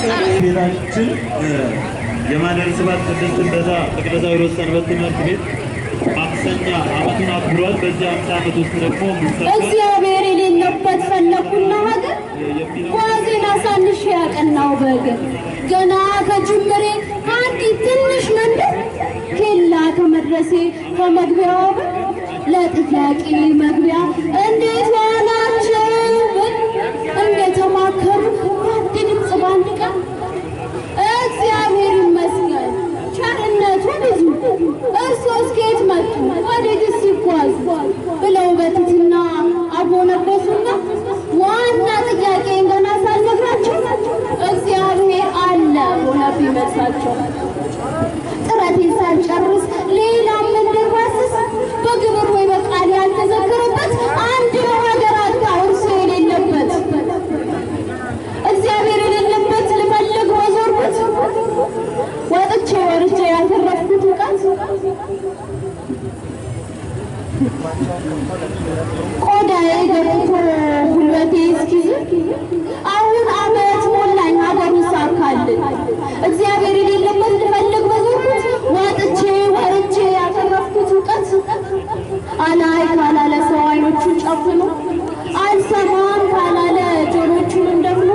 ቤታችን የማኅደረ ስብሐት ቅድስት እንደታ ተክለ ዛዊሮስ ሰንበት ትምህርት ቤት 50ኛ ዓመቱን አክብሯል። በዚህ 50 ዓመት ውስጥ ደግሞ ምን ሰርቷል እግዚአብሔር የሌለበት ፈለኩና ሀገር የሚለው ጓዜን አሳንሼ ያቀናው በእግር ገና ከጅምሬ ከአንዲት ትንሽ መንደር ኬላ ከመድረሴ ከመግቢያው በር ለጥያቄ መግቢያ እንዴት ዋላችሁ ብል እንደተማከሩ በአንድ ድምፅ በአንድ ቃል እግዚአብሔር ይመስገን ቸርነቱ ብዙ፣ እርሶስ ከየት መጡ ወዴትስ ሲጓዙ ብለው በትህትና አጎነበሱና ዋና ጥያቄን ገና ሳልነግራቸው እግዚአብሔር አለ ሆነብኝ መልሳቸው። ጥረቴን ሳልጨርስ ሌላም ምድር ባስስ በግብር ወይ በቃል ያልተዘከረበት አንድ ሀገር አጣሁ እርሱ የሌለበት። እግዚአብሔር የሌለበት ልፈልግ በዞርኩት ወጥቼ ወርጄ ያተረፍኩት እውቀት ቆዳዬ ገርጥቶ ጉልበቴ እስኪዝል አሁን ዓመት ሞላኝ ሀገሩን ሳካልል። እግዚአብሔር የሌለበት ልፈልግ በዞርኩት ወጥቼ ወርጄ ያተረፍኩት እውቀት አላይ ካላለ ሰው አይኖቹን ጨፍኖ አልሰማም ካላለ ጆሮቹንም ደፍኖ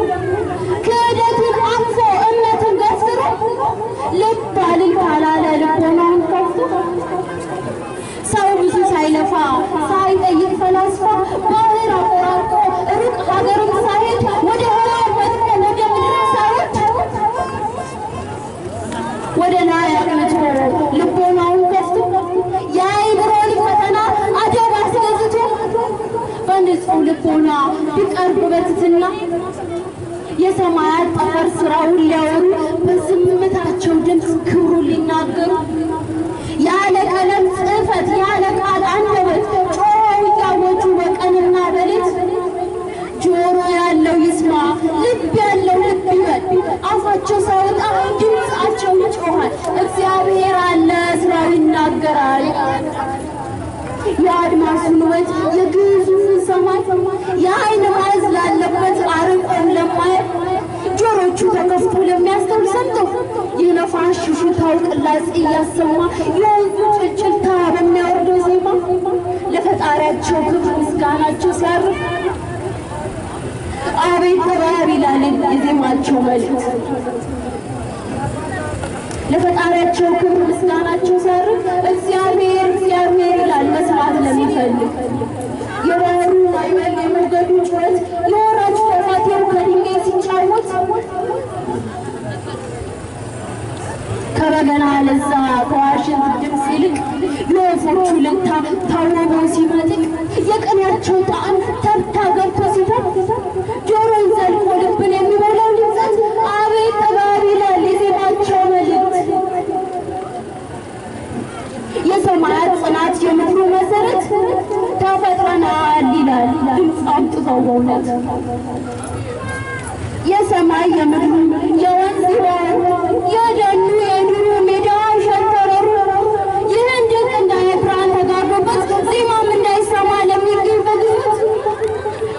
ክህደትን አቅፎ እምነትን ገፍትሮ ልብ አልል ካላለ ልቦናውን ከፍቶ ሰው ብዙ ሳይለፋ ሳይጠይቅ ፈላስፋ ባህር አቆራርጦ ሩቅ ሀገርም ሳይሄድ ወደ ህዋ ወጥቶ ወደ ምድርም ሳይወርድ ወደ ላይ አቅንቶ ልቦናውን ከፍቶ የአእምሮን ፈተና አደብ አስገዝቶ በንጹህ ልቦና ቢቀርብ በትህትና የሰማያት ጠፈር ስራውን ሊያወሩ በዝምታቸው ድምፅ ክብሩን ሊናገሩ ያለ ቀለም ጽሕፈት ያለ ቃል አንደበት ጮኸው እያወጁ በቀንና በሌት ጆሮ ያለው ይስማ ልብ ያለው ልብ ይበል አፋቸው ሳይወጣ ድምፃቸው ይጮኻል። እግዚአብሔር አለ ስራው ይናገራል። የአድማሱን ውበት የግዙፉን ሰማይ የአይን ማዝ ላለበት አርቆም ለማየ ጆሮቹ ተከፍቶ ለሚያስተውል ሰምቶ የነፋስ ሽሽታው ቅላጼ እያሰማ የወንዙ ጭልጭልታ በሚያወርደው ዜማ ለፈጣሪያቸው ክብር ምስጋናቸው ሲያርፍ አቤት ጥበብ ይላል የዜማቸው መልእክት። ለፈጣሪያቸው ክብር ምስጋናቸው ሲያርፍ እግዚአብሔር እግዚአብሔር ይላል መስማት ለሚፈልግ። የባህሩ ማዕበል የሞገዱ ጩኸት የወራጅ ፏፏቴው ከድንጋይ ሲጫወት ከበገና ለዛ ከዋሽንት ድምፅ ይልቅ የወፎቹ ልልታ ታውቦ ሲመጥቅ የቅኔያቸው ጣዕም ተርታ ገብቶ ሲተር ጆሮን ዘልቆ ልብን የሚሞላው ድምፀት አቤት ጥበብ ይላል የዜማቸው መልእክት። የሰማያት ጽናት የምድሩ መሰረት ተፈጥረናል ይላል ድምፅ አምጥተው በእውነት። የሰማይ የምድሩ የወንዝ ይሆን የደኑ የዱሩ ሜዳው ሸንተረሩ ይህን ድንቅ እንዳይ ብርሃን ተጋርዶበት ዜማም እንዳይሰማ ለሚገኝ በግዞት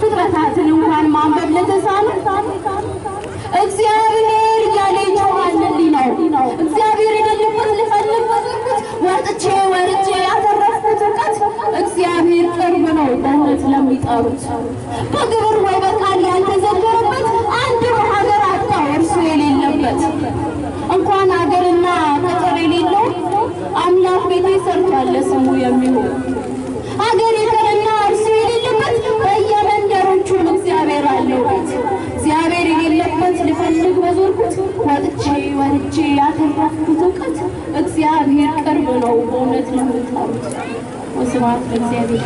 ፍጥረታትን እንኳን ማንበብ ለተሳነው እግዚአብሔር እያለ ይጮኻል ሕሊናው። እግዚአብሔር የሌለበት ልፈልግ በዞርኩት ወጥቼ ወርጄ ያተረፍኩት እውቀት እግዚአብሔር ቅርብ ነው በእውነት ለሚጠሩት። በግብር ወይ በቃል ያልተዘከረበት አንድ ሀገር አጣሁ እርሱ የሌለበት። እንኳን ሀገርና ቅጥር የሌለው አምላክ ቤቴ ሰርቷል ለስሙ የሚሆን። ሀገር ይቅርና እርሱ የሌለበት በየመንደሮቹም እግዚአብሔር አለው ቤት። እግዚአብሔር የሌለበት ልፈልግ በዞርኩት ወጥቼ ወርጄ ያተረፍኩት እውቀት እግዚአብሔር ቅርብ ነው በእውነት ለሚጠሩት። ወስብሐት ለእግዚአብሔር።